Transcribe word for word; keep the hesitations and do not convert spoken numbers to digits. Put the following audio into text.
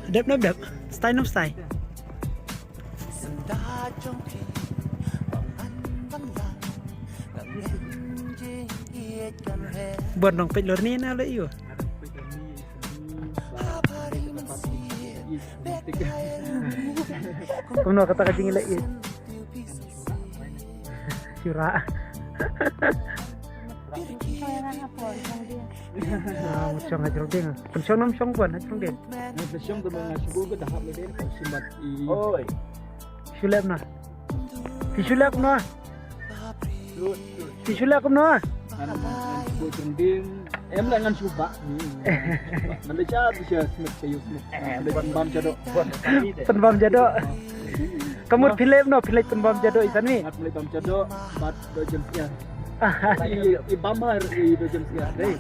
Dep nop dep. Stai nop stai. Buat nong peit lor ni na le yu. Kumno kata ka jingïaleh ïa. Shura. Ah, mut shong ha jrong dieng. Pynshong nam shong buan ha jrong dieng. Nga pynshong te ma nga shu go ka dahap lade ka shimat i. Oi. Shu leh kumno? Phi shu leh kumno? Phi shu leh kumno? Ngan, ngan shu go jrong dieng. Em la ngan shu ba. Malaysia bisa smith kayu smith. Malaysia bam jado. Pynbam jado. Ka mut phi leh kumno, phi leh pynbam jado i san mi. Ngat mlei bam jado, bat do jem sia. I, i bam har i do jem sia. Dei.